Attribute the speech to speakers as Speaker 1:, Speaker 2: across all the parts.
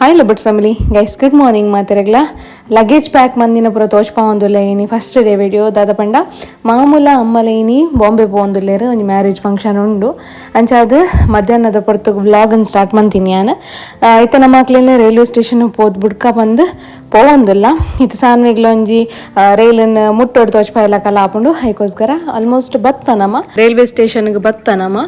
Speaker 1: Hi ಲಬಟ್ಸ್ family guys, good morning. ಮಾತೆರೆಗ್ಲ luggage pack ಮಂದಿನ ಪೂರ ತೋಚ್ಪಾವೊಂದುಲ್ಲೆ ಇನಿ ಫಸ್ಟ್ ಡೇ ವಿಡಿಯೋ. ದಾದ ಪಂಡ ಮಾಮೂಲ ಅಮ್ಮಲ ಇನಿ ಬಾಂಬೆ ಪೋವೊಂದುಲ್ಲೆರ್, ಒಂಜಿ ಮ್ಯಾರೇಜ್ ಫಂಕ್ಷನ್ ಉಂಡು. ಅಂಚಾದ್ ಮಧ್ಯಾಹ್ನದ ಪೊರ್ತುಗು ವ್ಲಾಗನ್ ಸ್ಟಾರ್ಟ್ ಮಂತೀನಿ ಯಾನ್. ಇತ್ತೆ ನಮ್ಮಕ್ಲೆನ ರೈಲ್ವೆ ಸ್ಟೇಷನ್ ಪೋದು ಬುಡ್ಕ ಬಂದು ಪೋವೊಂದುಲ್ಲ. ಇತ್ತೆ ಸಾನ್ವಿಗ್ಲ ಒಂಜಿ ರೈಲನ್ ಮುಟ್ಟೋಡು ತೋಚ್ಪಾಯ್ಲಕಲ್ಲ ಆಪುಂಡು. ಐಕೋಸ್ಕರ ಆಲ್ಮೋಸ್ಟ್ ಬತ್ತ ನಮ್ಮ ರೈಲ್ವೆ ಸ್ಟೇಷನ್ಗೆ ಬತ್ತ ನಮ್ಮ.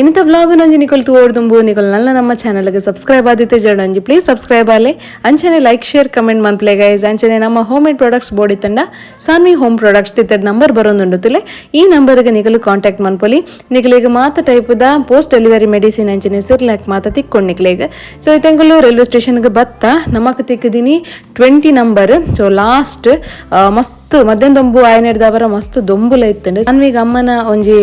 Speaker 1: ಇನ್ನಿತ ವ್ಲಾಗ್ ಒಂಜಿ ನಿಕೊಲ್ ತೂವೊಡ್ದುಂಬು ನಿಕೊಲ್ ನಲ್ಲ ನಮ್ಮ ಚಾನಲ್ಗೆ ಸಬ್ಸ್ಕ್ರೈಬ್ ಆದಿತ್ತೆ ಜಡ ಒಂಜಿ ಪ್ಲೀಸ್ ಸಬ್ಸ್ಕ್ರೈಬ್ ಆಲೆ. ಅಂಚನೆ ಲೈಕ್, ಶೇರ್, ಕಮೆಂಟ್ ಮನ್ಪ್ಲೆ ಗೈಸ್. ಅಂಚನೆ ನಮ್ಮ ಹೋಮ್ ಮೇಡ್ ಪ್ರಾಡಕ್ಟ್ಸ್ ಬೋಡಿತ್ತಂಡ ಸಾನ್ವಿ ಹೋಮ್ ಪ್ರಾಡಕ್ಟ್ಸ್ ತಿತ್ತಡ್ ನಂಬರ್ ಬರೋದುಂಡು ತುಲೆ. ಈ ನಂಬರ್ಗೆ ನಿಕಲು ಕಾಂಟ್ಯಾಕ್ಟ್ ಮನ್ಪೊಲಿ. ನಿಕಲಿಗೆ ಮಾತ ಟೈಪ್ದ ಪೋಸ್ಟ್ ಡೆಲಿವರಿ ಮೆಡಿಸಿನ್ ಅಂಚನೆ ಸಿರ್ಲಾಕ್ ಮಾತ ತಿಕ್ಕೊಂಡು ನಿಕ್ಲೆಗ್. ಸೊ ಇತೆಂಗುಲು ರೈಲ್ವೆ ಸ್ಟೇಷನ್ಗೆ ಬತ್ತ. ನಮಕ್ ತಿಕ್ಕದಿನಿ 20 ನಂಬರ್. ಸೊ ಲಾಸ್ಟ್ ಮಸ್ತ್ ಮಧ್ಯಾಹ್ನ ದೊಂಬು ಆಯನೆಡ್ದವರ ಮಸ್ತ್ ದೊಂಬುಲ ಇತ್ತಂಡು. ಸಾನ್ವಿಗ್ ಅಮ್ಮನ ಒಂಜಿ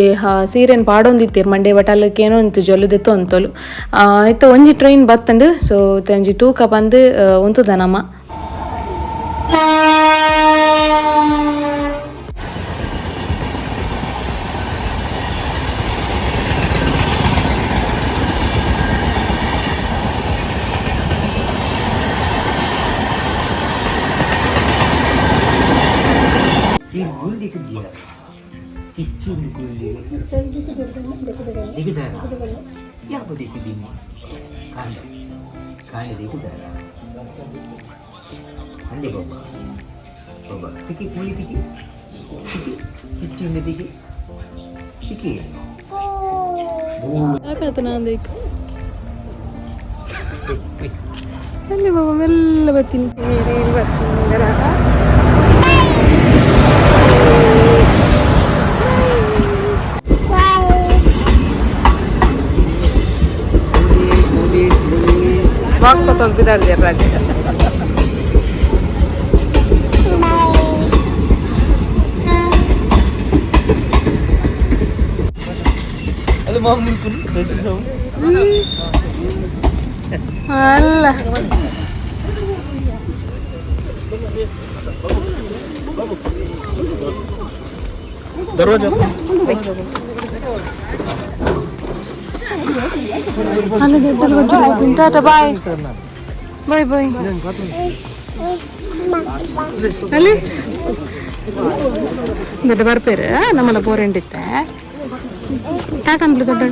Speaker 1: ಸೀರೆನ್ ಪಾಡೊಂದಿತ್ತೀರ್ ಮಂಡೆ, ಬಟ್ ಅಲ್ಲಕ್ಕೆ ಏನೋ ಉಂತು ಜೊಲ್ಲುದೆತ್ತು ಅಂತೋಲು. ಇತ್ತ ಒಂಜಿ ಟ್ರೈನ್ ಬತ್ತಂಡು. ಸೊ ಒಂಜಿ ತೂಕ ಬಂದು ಉಂತುದ ನಮ್ಮ.
Speaker 2: ಈ ಗುಂಡಿ ಕುಜ್ಜಿಯ ಚಿಚ್ಚು ಗುಂಡಿ ದಿಗದಾರ ಯಾವ ದಿಕ್ಕಿದ್ದೀನಿ ಕಾಂಡ ಕಾಂಡ ದಿಗದಾರ ಅಂದೆ ಬಾಬಾ ಬಾಬಾ ತಿಕ್ಕಿ ಕೂಲಿ ತಿಕ್ಕಿ ತಿಕ್ಕಿ ಚಿಚ್ಚು ಉಂಡೆ ತಿಕ್ಕಿ ತಿಕ್ಕಿ.
Speaker 1: ಅಲ್ಲಿ ಬಾಬಾ ಮೆಲ್ಲ ಬತ್ತೀನಿ. ಬಾಕ್ಸ್ ಪತ್ತೊಂದು ಬಿದಾಡ್ದಿರ ರಾಜೆ.
Speaker 2: ಅಲ್ಲಿ ಮಾಮ್ ನಿಲ್ಕೊಂಡು
Speaker 1: ಅಲ್ಲ,
Speaker 2: ದರ್ವಾಜ.
Speaker 1: ಅಲ್ಲಿ ದೊಡ್ಡ ಗೊಜ್ಜು. Tata, bye bye bye. ಅಲ್ಲಿ ದೊಡ್ಡ ಬರ್ಪೇರು ನಮ್ಮಲ್ಲ ಪೋರೆಂಡಿತ್ತೆ. ಟಾಟಾ ಅಂದ್ಲು ದೊಡ್ಡ.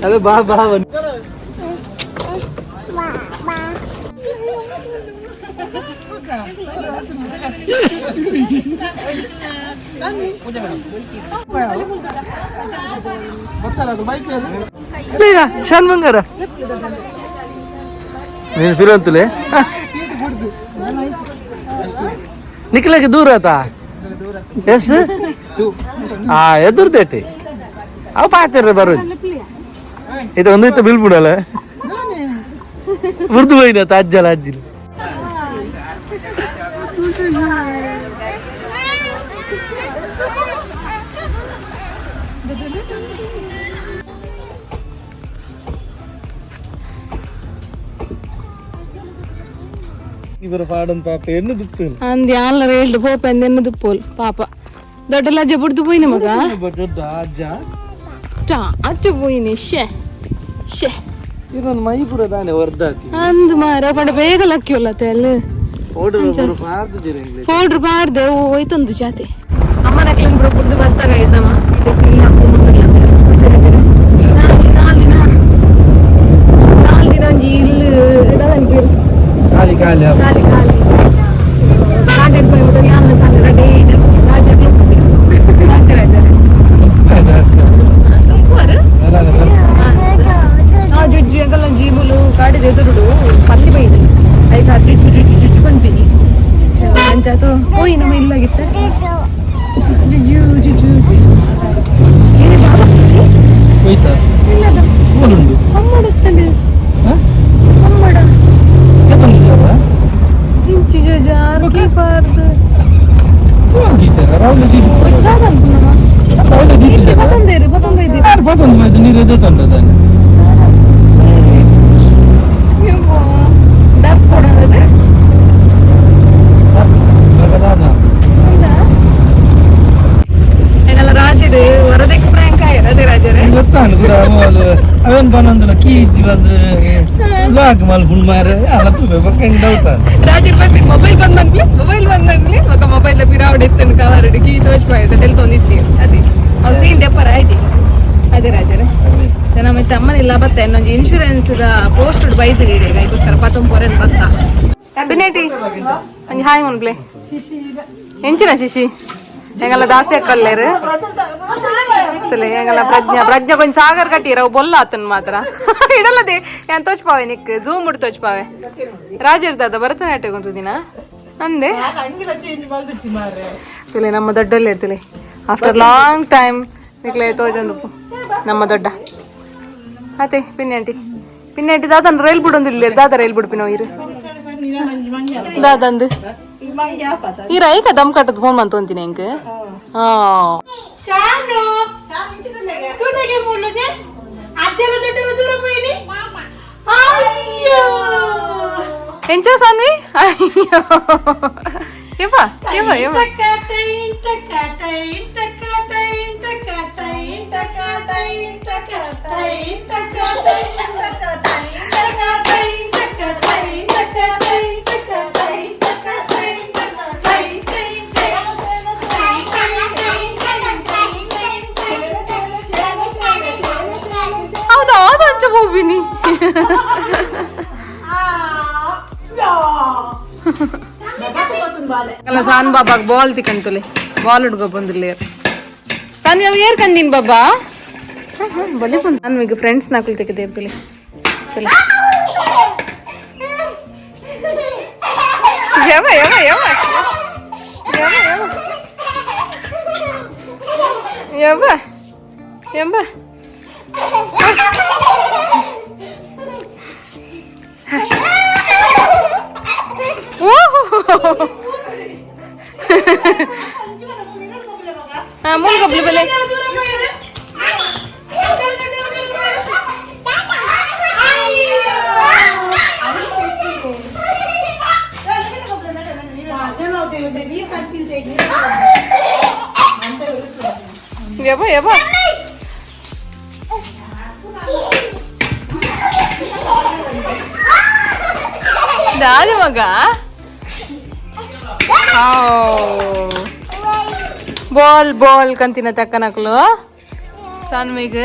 Speaker 2: ಅದೇ ಬಾ ಬಾ ಬನ್ನಿ.
Speaker 3: ಶಾನ್ ಬಂಗಾರ ನೀನು ಫಿರಂತುಲೆ ನಿಕ್ಲಕ್ಕೆ ದೂರ ಆತಾ? ಎಸ್ ಆ ಎದುರ್ದೇಟಿ ಅವು ಪಾತಿರ್ರೆ ಬರು. ಇದು ಒಂದು ಇತ್ತ ಬಿಲ್ ಬಿಡಲ್ಲ ಉರ್ದು ಹೋಯ್ನ ಅಜ್ಜಲ ಅಜ್ಜಿಲ್.
Speaker 2: ಇವರ ಪಾಡನ್ ಪಾಪ ಎನ್ನು ದುಪ್ಪು.
Speaker 1: ಅಂದ್ ಯಾಲ ಹೇಳ್ದು ಪೋಪ ಅಂದ್ ದುಪ್ಪೋಲ್ ಪಾಪ. ದೊಡ್ಡ ಲಜ್ಜೆ ಬುಡ್ದು ಪೋಯಿನ ಮಗ.
Speaker 2: ದೊಡ್ಡ ಅಜ್ಜ.
Speaker 1: ಅಚ್ಚ ಪೋಯಿನಿ, ಶೇ ಶೇ.
Speaker 2: ಇದೊಂದು ಮೈಪುರ ತಾನೆ ವರ್ಧಾತಿ.
Speaker 1: ಅಂದ್ ಮಾರ ಪಂಡ ಬೇಗ ಲಕ್ಕಿಯಲ್ಲ ತೆಲ್.
Speaker 2: ಪೌಡರ್ ಪಾರ್ದಿದ್ದೀರ.
Speaker 1: ಪೌಡ್ರ್ ಪಾಡ್ದೆ ಹೋಯ್ತೊಂದು ಜಾತಿ. ಅಮ್ಮನ ಕ್ಲೀನ್ ಬಿಡು ಬುಡ್ದು ಬರ್ತಾ ಗೈಸ್. ಅಮ್ಮ ಸೀದೆ ಕ್ಲೀನ್ 4 ದಿನ 4 ದಿನ ಒಂಜಿ ಇಲ್ಲು ಇದಾದ.
Speaker 2: ಖಾಲಿ ಖಾಲಿ.
Speaker 1: ಖಾಲಿ ಖಾಲಿ. ಕಾಂಟ್ಯಾಕ್ಟ್ ಹೋಗ್ಬಿಟ್ಟು ಯಾನ್ ಸಾಲ ರೆಡಿ ರಾಜಕ್ಲು ರಾಜ. ಆ ಜುಜ್ಜು ಎಂಕಲ್ಲ ಜೀಬುಲು ಕಾಡಿದ ಎದುರುಡು ಪಲ್ಲಿ ಬೈದು ಐಕ ಜುಜ್ಜು ಜುಜ್ಜು ಜುಜ್ಜು ಪನ್ಪಿನಿ. ಅಂಚಾತು ಪೋಯಿ ನಮ್ಮ ಇಲ್ಲಾಗಿತ್ತೆ. ಜುಜ್ಜು ಜುಜ್ಜು ಏ ಬಾಬಾ.
Speaker 2: ಹೋಯ್ತಾ?
Speaker 1: ಇಲ್ಲದ.
Speaker 2: ಉಂಡು.
Speaker 1: ಅಮ್ಮಡ ಅಮ್ಮಡ. ಇಂಚಿ ಜಾರ್ಗೆ ಬಾರ್ದು. ಪತ್ತೊಂದೇರು ಪತ್ತೊಂದು.
Speaker 2: ಪತ್ತೊಂದು ನೀರು ಎದೆ ತಂದದಾನೆ.
Speaker 1: ದಪ್ಪ ಕೊಡೋದು.
Speaker 3: ಗೊತ್ತಾಂಡು ಕೂಡ ಅವೇನು ಬಂದಂದಿಲ್ಲ ಕೀಜಿ ಬಂದು ಬ್ಲಾಗ್ ಮಲ್ಪುಂಡು ಮಾರೆ ಅಲ್ಲ ತುವೆ ಬೊಕ್ಕ ಹೆಂಗ್ ಡೌಟ್.
Speaker 1: ರಾಜೀರ್ ಬರ್ತೀನಿ, ಮೊಬೈಲ್ ಬಂದ್ ಬಂದ್ಲಿ, ಮೊಬೈಲ್ ಬಂದ್ ಬಂದ್ಲಿ. ఒక ಮೊಬೈಲ್ ಬಿರಾವಡ್ ಇತ್ತನು ಕವರ್ಡ್ ಕೀ ತೋಚ್ಪಾಯ್ತು ತೆಲ್ತೊಂದಿತ್ತಿ. ಅದೇ ಅವು ಸೀನ್ ದೆಪ್ಪರ ಆಯ್ತಿ. ಅದೇ ರಾಜರೇ, ನಮ್ಮ ತಮ್ಮನಿಲ್ಲ ಬತ್ತ. ಇನ್ನೊಂದು ಇನ್ಶೂರೆನ್ಸ್ ಪೋಸ್ಟ್ ಬೈದು ಈಗ ಐಕೋಸ್ಕರ ಪತ್ತೊಂಬ ಬತ್ತ. ಬಿನೇಟಿ, ಒಂಜಿ ಹಾಯ್ ಮನ್ಪ್ಲೆ. ಎಂಚಿನ ಶಿಶಿ ಎಂಗಲ್ಲ ದಾಸಿ ಅಕ್ಕಲ್ಲೇರು ತುಲೆ. ಎಂಗಲ್ಲ ಪ್ರಜ್ಞಾ, ಪ್ರಜ್ಞಾ ಕೊಂಚ ಸಾಗರ್ ಕಟ್ಟಿರ ಅವು ಬೊಲ್ಲ ಆತನ್ ಮಾತ್ರ ಇಡಲ್ಲದೆ. ಏನ್ ತೋಚ್ಪಾವೆ ನಿಕ್ ಝೂಮ್ ಬಿಟ್ಟು ತೋಚ್ಪಾವೆ. ರಾಜರ್ ದಾದ ಭರತನಾಟ್ಯ ದಿನ ಅಂದೆ ತುಲೆ. ನಮ್ಮ ದೊಡ್ಡಲ್ಲೇ ಇರ್ತಲೆ. After long time ನಿಕ್ಲೆ ತೋಜೊಂದು ನಮ್ಮ ದೊಡ್ಡ ಅತೆ ಪಿನ್ನೆ ಆಂಟಿ. ಪಿನ್ನೆ ಆಂಟಿ, ದಾದನ್ ರೈಲ್ ಬಿಡೊಂದಿಲ್ಲ. ದಾದ ರೈಲ್ ಬಿಡ್ಪಿನ ಇರು ದಾದಂದು ಈ ರೈಕ ದಮ್ ಕಟ್ಟದ್ ಫೋನ್ ಮಂತೊಂತೀನಿ ಎಂಕ್. ಹಾ, ಎಂಚ ಸಾನ್ವಿ? ಅಯ್ಯೋ, ಯವ್ವ ಯವ್ವ ಯವ್ವ. ಹೌದಾ? ಹೌದು, ಅಂಚ ಹೋಗಿನಿ. ಅಲ್ಲ, ಸಾನ್ ಬಾಬಾಗ್ ಬಾಲ್ ತಿಕಂತುಲೆ. ಬಾಲ್ ಹುಡ್ಗೊ ಬಂದಿಲ್ಲ. ಸಾನ್ ಅವ್ ಏರ್ ಕಂದಿನ್ ಬಾಬಾ ಬಲಿ ಬಂದು. ನಾನು ಈಗ ಫ್ರೆಂಡ್ಸ್ ನಾಕುಲ್ ತೆಗೆದಿರ್ತುಲೆ. ಯವ ಯವ ಯವ ಯವ ಯವ ಯಂಬ. ಓಹೋ, ಮೂಲ್ ಕಬ್ಲು ಬೆಲೆ. ಯವ ಯವ ದಾದಿ ಮಗ. ಬಾಲ್ ಬಾಲ್ ಕಂತಿನ ತಕ್ಕನಕ್ಲು ಸಾನ್ವಿಗ್.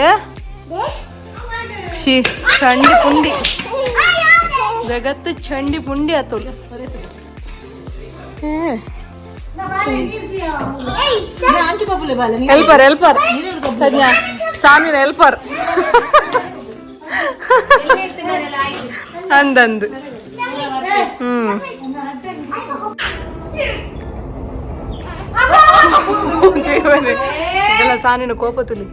Speaker 1: She ಚಂಡಿ ಪುಂಡಿ, ಜಗತ್ತು ಚಂಡಿ ಪುಂಡಿ ಆತುಲ್. ಹೆಲ್ಪರ್, ಹೆಲ್ಪರ್ ಪ್ರಜ್ಞಾ, ಸಾನ್ವಿನ ಹೆಲ್ಪರ್ ಅಂದಂದು. ಹ್ಮ್ ದೇವರೇ, ಇದೆಲ್ಲ ಸಾನಿನ ಕೋಪ ತುಲಿ.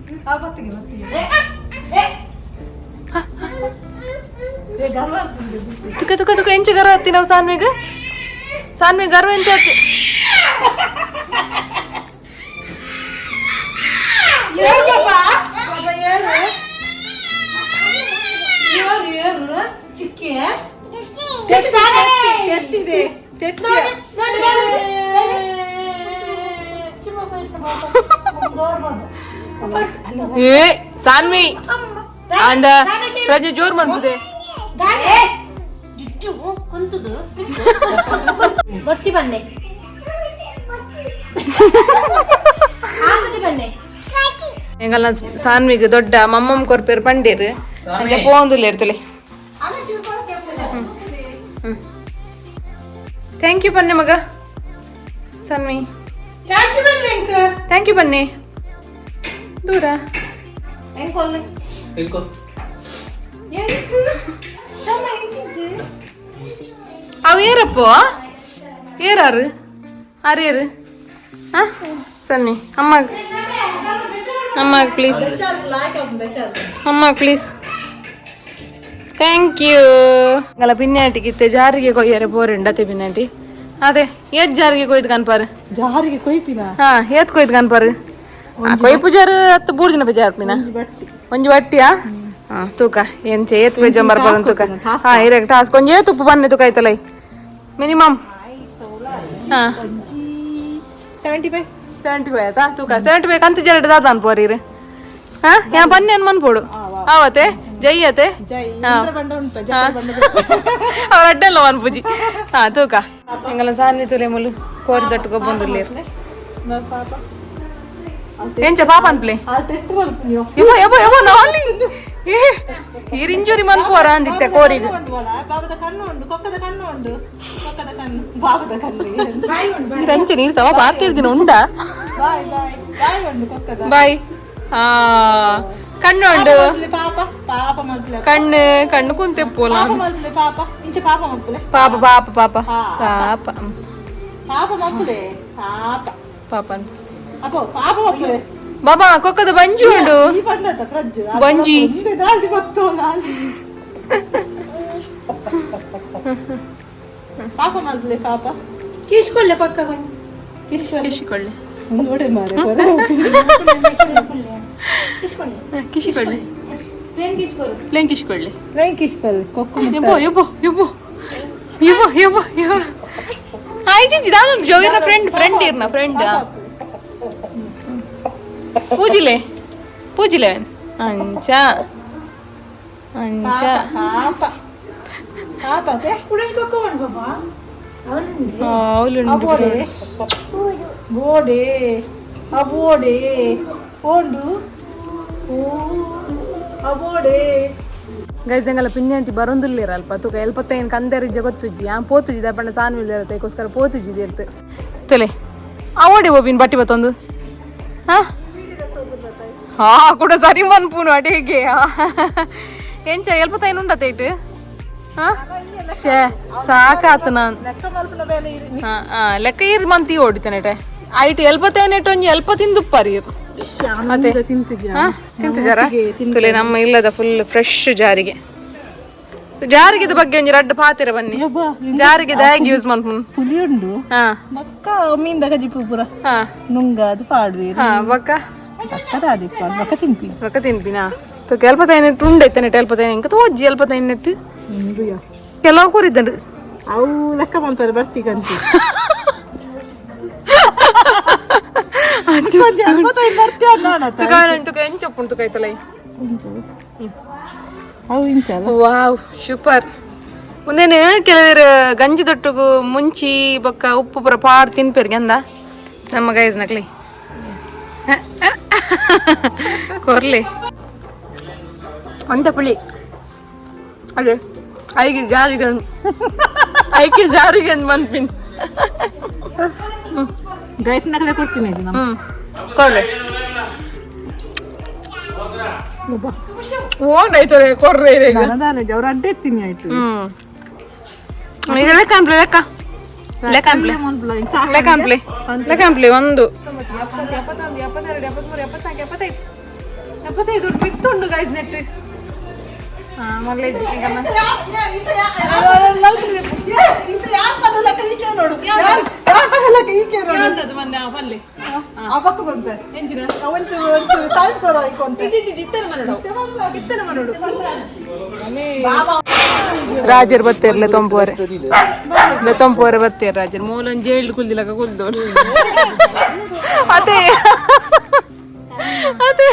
Speaker 1: ತುಕ ತುಕ ತುಕ, ಎಂಚ ಗರ್ವ ಹತ್ತಿ ನಾವು ಸಾನ್ವಿಗ್? ಸಾನ್ವಿ ಗರ್ವ ಎಂಚ ಹತ್ತಿ? ಏ ಸಾನ್ವಿ ಅಂದ ಪ್ರಜ್ಞೆ ಜೋರ್ ಮಾಡ್ಬೋದೆ.
Speaker 4: ಕುಂತುದು ಬೊಡ್ಚಿ ಬನ್ನೆ, ಆಪುಜಿ ಬನ್ನೆ.
Speaker 1: ಎಂಗಲ್ನ ಸಾನ್ವಿಗ್ ದೊಡ್ಡ ಮಮ್ಮಮ್ಮ ಕೊರ್ಪೇರು ಪಂಡೇರು. ಅಂಚ ಪೋಂದುಲ್ಲ ಇರ್ತಲೆ. Thank you ಪನ್ನೆ ಮಗ. ಸಾನ್ವಿ, thank you ಬನ್ನಿ. ದೂರ ಅವು ಏರಪ್ಪೋ? ಏರಾರು ಆರೇರು? ಹಾ ಸನ್ನಿ, ಅಮ್ಮ ಅಮ್ಮ ಪ್ಲೀಸ್, ಅಮ್ಮ please, thank you. ಅಂಗಲ ಪಿನ್ನಾಟಿಗೆ ಇತ್ತೆ ಜಾರಿಗೆ ಕೊಯ್ಯರೆ ಬೋರಿಂಡತೆ ಪಿನ್ನಾಟಿ. ಅದೇ ಏತ್ ಜಾರಿಗೆ ಕೊಯ್ದು ಕನ್ಪಾರು?
Speaker 2: ಜಾರಿಗೆ ಕೊಯ್ಪಿನ.
Speaker 1: ಹಾ, ಏತ್ ಕೊಯ್ದು ಕನ್ಪಾರು? ಕೊಯ್ಪು ಜಾರು ಹತ್ತು ಬೂರು ದಿನ ಜಾರು ಪಿನ ಒಂಜಿ ಬಟ್ಟಿಯಾ. ಹಾ, ತೂಕ ಎಂಚೆ ಏತ್ ವೆಜ್ ಬರ್ಬೋದು ತೂಕ. ಹಾ, ಇರಕ್ ಟಾಸ್ಕ್ ಒಂಜಿ ಏತ್ ಉಪ್ಪು ಬನ್ನಿ ತೂಕ ಆಯ್ತಲ್ಲ ಮಿನಿಮಮ್. ಹಾ,
Speaker 2: 75.
Speaker 1: 75 ಆಯ್ತಾ? ತೂಕ 75 ಕಂತು ಜರಡು ದಾದ ಅನ್ಪೋರಿ. ಹಾ ಯಾ ಬನ್ನಿ ಅನ್ ಮನ್ಪೋಡು ಆವತ್ತೆ ಜೈ ಅತೆ. ಅವ್ರ ಅಡ್ಡಲ್ಲ ಮನ್ಪುಜಿ. ಹಾ ತೂಕ ಎಂಗಲ ಸಾನ್ವಿ ತುಲೆ ಮುಲು ಕೋರಿ ದಟ್ಟುಕೊ ಬಂದುಲ್ಲೇರು. ಎಂಚ ಪಾಪ ಅನ್ಪ್ಲೆ ಯಬ್ಬ ಯಬ್ಬ ಯಬ್ಬ ನಾಲಿ ಏ ಈರ್ ಇಂಜುರಿ ಮನ್ಪುವರ ಅಂದಿತ್ತೆ ಕೋರಿಗ್.
Speaker 5: ಬಾಬದ ಕಣ್ಣು ಉಂಡು, ಕೊಕ್ಕದ ಕಣ್ಣು ಉಂಡು, ಕೊಕ್ಕದ ಕಣ್ಣು, ಬಾಬದ ಕಣ್ಣು.
Speaker 1: ನೀರಂಚೆ ನೀರು ಸಮ ಪಾತಿರ್ದಿನ ಉಂಡಾ?
Speaker 5: ಬಾಯ್ ಬಾಯ್ ಬಾಯ್ ಉಂಡು ಕೊಕ್ಕದ.
Speaker 1: ಬಾಯ್. ಆ ಕಣ್ಣು ಉಂಡು.
Speaker 5: ಪಾಪ ಪಾಪ ಮಗ್ಲೆ.
Speaker 1: ಕಣ್ಣು ಕಣ್ಣು ಕುಂತೆ ಪೋಲ.
Speaker 5: ಪಾಪ ಮಗ್ಲೆ, ಪಾಪ ಇಂಚೆ ಪಾಪ ಮಗ್ಲೆ.
Speaker 1: ಪಾಪ ಪಾಪ ಪಾಪ ಪಾಪ.
Speaker 5: ಪಾಪ ಮಗ್ಲೆ ಪಾಪ.
Speaker 1: ಪಾಪ.
Speaker 5: ಅಪ್ಪೋ ಪಾಪ ಮಗ್ಲೆ.
Speaker 1: ಬಾಬಾ ಕೊಕ್ಕದ ಬಂಜಿ ಉಂಡು.
Speaker 5: ಈ ಬಣ್ಣದ ಫ್ರಜ್ಜು.
Speaker 1: ಬಂಜಿ.
Speaker 5: ನಾಲಿ ಬತ್ತೋ ನಾಲಿ. ಪಾಪ ಮಗ್ಲೆ ಪಾಪ.
Speaker 6: ಕಿಸ್ಕೊಳ್ಳೆ ಪಕ್ಕ ಕೊಂಚ.
Speaker 1: ಕಿಶಿಕೊಳ್ಳಿ.
Speaker 5: ಮುಂದೋಡೆ ಮಾರೆ.
Speaker 6: ಕಿಸ್ಕೊಳ್ಳೆ.
Speaker 1: ಕಿಶಿಕೊಳ್ಳಿ.
Speaker 4: ಪ್ಲೇನ್ ಕಿಸ್ಕೊರು.
Speaker 1: ಪ್ಲೇನ್ ಕಿಶಿಕೊಳ್ಳಿ.
Speaker 5: ಕಿಸ್ಕೊಳ್ಳಿ ಕೊಕ್ಕು.
Speaker 1: ಯಬ್ಬೋ ಯಬ್ಬೋ ಯಬ್ಬೋ ಯಬ್ಬೋ ಯಬ್ಬೋ ಯಬ್ಬೋ. ಹಾಯ್ ಜಿಜಿ ದಾನು ಜೋಗಿನ ಫ್ರೆಂಡ್ ಫ್ರೆಂಡ್ ಇರ್ನ ಫ್ರೆಂಡ್. ಪೂಜಿಲೆ ಪೂಜಿಲೆ ಅಂಚ ಅಂಚ.
Speaker 5: ಪಾಪ ಪಾಪ.
Speaker 6: ಕುಡಲ್ ಕೊಕ್ಕ ಉಂಡು ಬಾಬಾ. ಅವನುಂಡು.
Speaker 1: ಅವಳುಂಡು.
Speaker 5: ಅಬೋಡೆ ಬೋಡೆ ಅಬೋಡೆ ಓಂಡು ಓ ಅಬೋಡೆ.
Speaker 1: ಗೈಸ್ ಎಂಗಲ ಪಿನ್ಯಾಂಟಿ ಬರೊಂದುಲ್ಲೇರ ಅಲ್ಪ ತೂಕ ಎಲ್ಪತ್ತೈನ್ ಕಂದೆರಿಜ್ಜ ಗೊತ್ತುಜ್ಜಿ. ಆ ಪೋತುಜಿ ದಪ್ಪಣ್ಣ ಸಾನ್ವಿಲ್ ಇರತ್ತೆ ಪೋತುಜಿ ಇರ್ತು ತಲೆ ಆ ಓಡಿ ಓಬಿನ್ ಬಟ್ಟಿ ಬತ್ತೊಂದು. ಹಾ ಹಾ ಕೂಡ ಸರಿ ಮನ್ಪುನು ಅಡಿಗೆ. ಎಂಚ ಎಲ್ಪತ್ತೈನ್ ಉಂಡತ್ತೆ ಇಟ್ಟು. ಹಾ ಶೇ ಸಾಕಾತು ನಾನು.
Speaker 5: ಲೆಕ್ಕ ಮಲ್ಪುನ ಬೇಲೆ.
Speaker 1: ಹಾ ಹಾ ಲೆಕ್ಕ ಇರ್ ಮಂತಿ ಓಡಿತಾನೆ ಐಟ್ ಎಲ್ಪತ್ತೈನ್ ಇಟ್ಟು ಒಂಜಿ ಎಲ್ಪ ತಿಂದುಪ್ಪರಿ. ಮತ್ತೆ ಹಾ ತಿಂತಿಜಾರ ತುಲೆ ನಮ್ಮ ಇಲ್ಲದ ಫುಲ್ ಫ್ರೆಶ್ ಜಾರಿಗೆ. ಜಾರಿಗೆದ ಬಗ್ಗೆ ಒಂಜಿ ರಡ್ಡ್ ಪಾತಿರ ಬನ್ನಿ. ಜಾರಿಗೆ ದಾಯಗ್ ಯೂಸ್ ಮನ್ಪುನ್?
Speaker 5: ಪುಲಿ ಉಂಡು.
Speaker 1: ಹಾ.
Speaker 5: ಬಕ್ಕ ಮೀನ್ದ ಕಜಿಪು ಪೂರ.
Speaker 1: ಹಾ.
Speaker 5: ನುಂಗ ಅದು ಪಾಡುವೆ.
Speaker 1: ಹಾ ಬಕ್ಕ.
Speaker 5: ಬಕ್ಕದ ಅದಿಪ್ಪ ಬಕ್ಕ ತಿನ್ಪಿ.
Speaker 1: ಬಕ್ಕ ತಿನ್ಪಿನಾ? ತೊ ಎಲ್ಪತ್ತೈನ್ ಇಟ್ಟು ಉಂಡೈತೆ ನೆಟ್ ಎಲ್ಪತ್ತೈನ್ ಇಂಕ ತೋಜ್ಜಿ ಎಲ್ಪತ್ತೈನ್ ನೆಟ್ ಕೆಲವು ಕೂರಿದ್ದಂಡು.
Speaker 5: ಅವು ಲೆಕ್ಕ ಮಲ್ಪರೆ ಬರ್ತಿಗಂತ.
Speaker 1: ತುಕ ಎಂಚೊಪ್ಪುಂಡು ತುಕ ಐತಲೈ.
Speaker 5: ಅವು ಇಂಚಲ್ಲ.
Speaker 1: ವಾವ್ ಸೂಪರ್. ಮುಂದೇನು ಕೆಲವರು ಗಂಜಿ ದೊಟ್ಟುಗು ಮುಂಚಿ ಬೊಕ್ಕ ಉಪ್ಪು ಪೂರ ಪಾಡ್ ತಿನ್ಪೇರ್ಗೆ ಅಂದ ನಮ್ಮ ಗೈಸ್ ನಕ್ಲಿ ಕೊರ್ಲಿ ಅಂತ ಪುಳಿ ಅದೇ ಐಗೆ ಜಾರಿಗೆ ಐಕೆ ಜಾರಿಗೆ ಅಂತ ಮನ್ಪಿನ್.
Speaker 5: ಗೈತ್ನಗಲೆ ಕೊಡ್ತೀನಿ ಇದು ನಮ್ಮ.
Speaker 1: ಹ್ಮ್ ಕೊರ್ಲಿ ಓಂಡಾಯ್ತರೆ ಕೊರ್ರೆ.
Speaker 5: ನನದಾನೆ ಅವ್ರು ಅಡ್ಡ ಎತ್ತೀನಿ ಆಯ್ತು.
Speaker 1: ಹ್ಮ್ ಈಗ ಲೆಕ್ಕ ಅನ್ಪ್ಲೆ ಲೆಕ್ಕ ಲೆಕ್ಕ ಅನ್ಪ್ಲೆ ಲೆಕ್ಕ ಅನ್ಪ್ಲೆ ಲೆಕ್ಕ ಅನ್ಪ್ಲೆ 1 70 71 72 73 74 75 75 ಮಿತ್ತುಂಡು ಗೈಸ್ ನೆಟ್. ಹಾ ಮಲ್ಲ ರಾಜರ್ ಬತ್ತೇರ್ಲೆ ತೊಂಪುವರೆ ತೊಂಪುವರೆ ಬತ್ತೇರ್ ರಾಜರ್ ಮೂಲೊಂಜಿ ಜೇಲ್ಡ್ ಕುಲ್ದಿಲಕ ಕುಲ್ದೋರು. ಅದೇ ಅದೇ.